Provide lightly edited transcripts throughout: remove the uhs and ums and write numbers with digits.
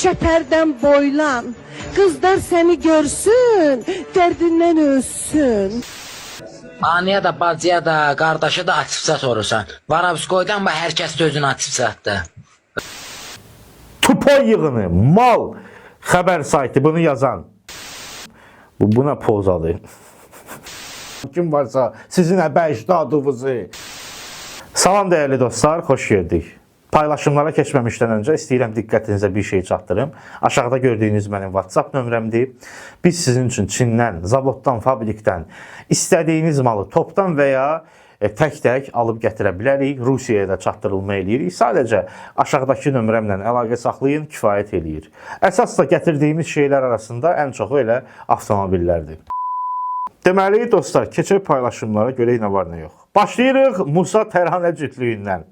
Çəpərdən boylan. Qızlar səni görsün, dərdindən ölsün. Anıya da, bacıya da, qardaşı da açıqca sorursan. Varabskoydan bax hər kəs də özünü açıqca atdı. Tupoy yığını, mal xəbər saytı bunu yazan. Bu buna pozadır. Kim varsa sizin əbə ecdadınızı. Salam dəyərli dostlar, xoş gördük. Paylaşımlara keçməmişdən öncə istəyirəm diqqətinizə bir şey çatdırım. Aşağıda gördüyünüz mənim WhatsApp nömrəmdir. Biz sizin üçün Çindən, zavoddan, fabrikdən istədiyiniz malı topdan və ya tək-tək alıb gətirə bilərik. Rusiyaya da çatdırılma eləyirik. Sadəcə aşağıdakı nömrəmlə əlaqə saxlayın, kifayət eləyir. Əsas da gətirdiyimiz şeylər arasında ən çoxu elə avtomobillərdir. Deməli dostlar, keçək paylaşımlara görək nə var nə yox. Başlayırıq Musa Tərhanə cütlüyündən.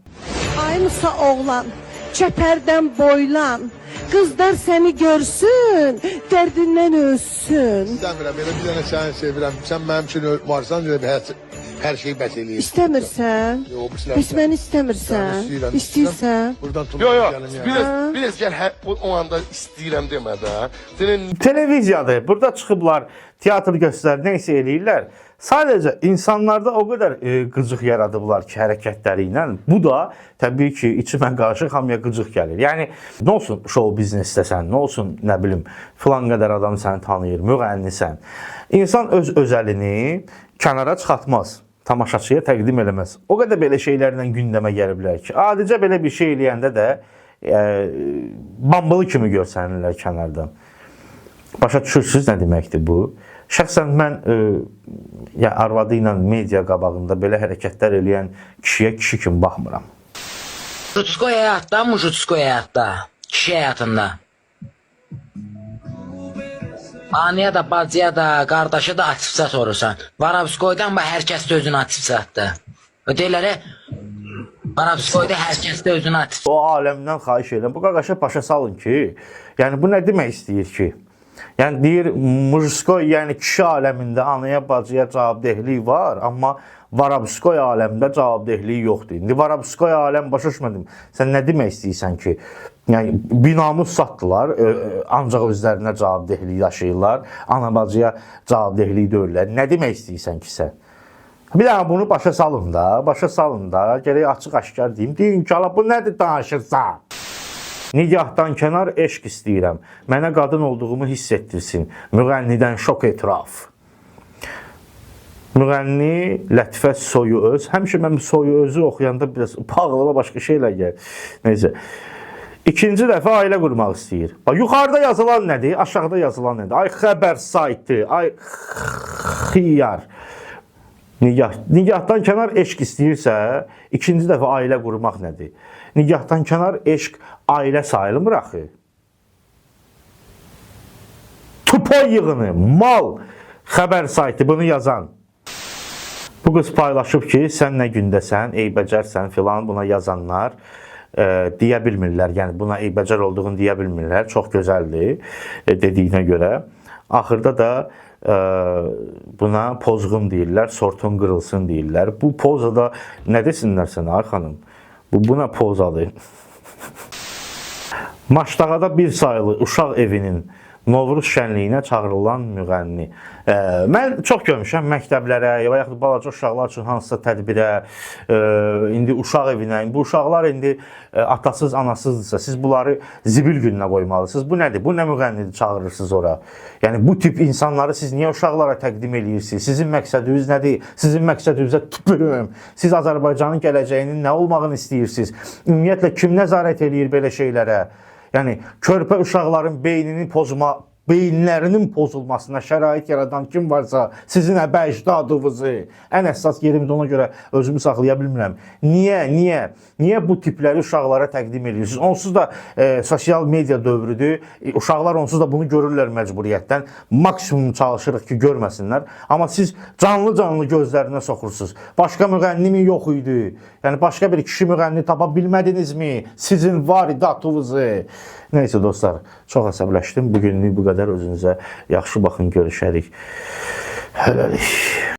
Ay Musa oğlan, çəpərdən boylan. Qızlar səni görsün, dərdindən ölsün. İstəmirəm, elə bir dənə səni sevirəm. Sən mənim üçün varsan, elə bir hər şey bəs eləyir. İstəmirsən? Yox, bu silah- Bəs məni istəmirsən? Səni istəyirəm. İstəyirsən? Buradan tullan Yo yo, gəlim yəni. biraz gəl hə, o anda istəyirəm demə də. Senin Televiziyadır. Burada çıxıblar, teatr göstər, nə isə eləyirlər. Sadəcə insanlarda o qədər qıcıq yaradıblar ki, hərəkətləri ilə. Bu da təbii ki, içimə qarışıq hamıya qıcıq gəlir. Yəni nə olsun şou biznesdəsən, nə olsun, nə bilim, filan qədər adam səni tanıyır, müğənnisən. İnsan öz özəlini kənara çıxartmaz. Tamaşaçıya təqdim eləməz. O qədər belə şeylərlə gündəmə gəliblər ki, adicə belə bir şey eləyəndə də bambılı kimi görsənirlər kənardan. Başa düşürsüz nə deməkdir bu? Şəxsən mən ya arvadı ilə media qabağında belə hərəkətlər eləyən kişiyə kişi kimi baxmıram. Mujutskoy həyatda, mujutskoy həyatda, kişi həyatında. Anıya da, bacıya da, qardaşı da açıqca sorursan. Varabskoydan bax hər kəs də özünü açıqca atdı. Deyirlər, Varabskoyda hər kəs də özünü açıqca O aləmdən xahiş edirəm. Bu qaqaşa başa salın ki, yəni bu nə demək istəyir ki? Yəni deyir mujskoy, yəni kişi aləmində anaya, bacıya cavabdehlik var, amma varabskoy aləmdə cavabdehlik yoxdur. İndi varabskoy aləm başa düşmədim. Sən nə demək istəyirsən ki? Yəni binamus satdılar, ancaq özlərinə cavabdehlik daşıyırlar, ana bacıya cavabdehlik deyirlər. Nə demək istəyirsən ki sən? Bir dənə bunu başa salın da, başa salın da, gərək açıq-aşkar deyim. Deyin ki, ala bu nədir danışırsan? Nigahdan kənar eşq istəyirəm. Mənə qadın olduğumu hiss etdirsin. Müğənnidən şok etiraf. Müğənni Lətifə Soyuöz. Həmişə mən Soyuözü oxuyanda biraz ağlıma başqa şeylər gəlir. Neysə. İkinci dəfə ailə qurmaq istəyir. Bax yuxarıda yazılan nədir? Aşağıda yazılan nədir? Ay xəbər saytı, ay xiyar. Nigahdan kənar eşq istəyirsə, ikinci dəfə ailə qurmaq nədir? Nigahdan kənar eşq ailə sayılmır axı. Tupoy yığını, mal xəbər saytı bunu yazan. Bu qız paylaşıb ki, sən nə gündəsən, eybəcərsən filan buna yazanlar deyə bilmirlər. Yəni buna eybəcər olduğunu deyə bilmirlər. Çox gözəldir dediyinə görə. Axırda da buna pozğun deyirlər, sortun qırılsın deyirlər. Bu pozada nə desinlər sənə ay xanım? Bu buna pozadır. Maşdağada bir sayılı uşaq evinin Novruz şənliyinə çağırılan müğənni. Mən çox görmüşəm məktəblərə və yaxud balaca uşaqlar üçün hansısa tədbirə, indi uşaq evinə, bu uşaqlar indi atasız, anasızdırsa, siz bunları zibil gününə qoymalısınız. Bu nədir? Bu nə müğənnidir çağırırsınız ora? Yəni bu tip insanları siz niyə uşaqlara təqdim eləyirsiniz? Sizin məqsədiniz nədir? Sizin məqsədinizə tüpürüm. Siz Azərbaycanın gələcəyinin nə olmağını istəyirsiniz? Ümumiyyətlə kim nəzarət eləyir belə şeylərə? Yəni körpə uşaqların beynini pozma, beyinlərinin pozulmasına şərait yaradan kim varsa sizin əbə ecdadınızı ən əsas yerimdə ona görə özümü saxlaya bilmirəm. Niyə, niyə? Niyə bu tipləri uşaqlara təqdim edirsiniz? Onsuz da sosial media dövrüdür. Uşaqlar onsuz da bunu görürlər məcburiyyətdən. Maksimum çalışırıq ki, görməsinlər. Amma siz canlı-canlı gözlərinə soxursunuz. Başqa müğənni mi yox idi? Yəni başqa bir kişi müğənni tapa bilmədinizmi? Sizin varidatınızı. Neysə dostlar, çox əsəbləşdim. Bugünlük bu qədər. Özünüzə yaxşı baxın, görüşərik. Hələlik.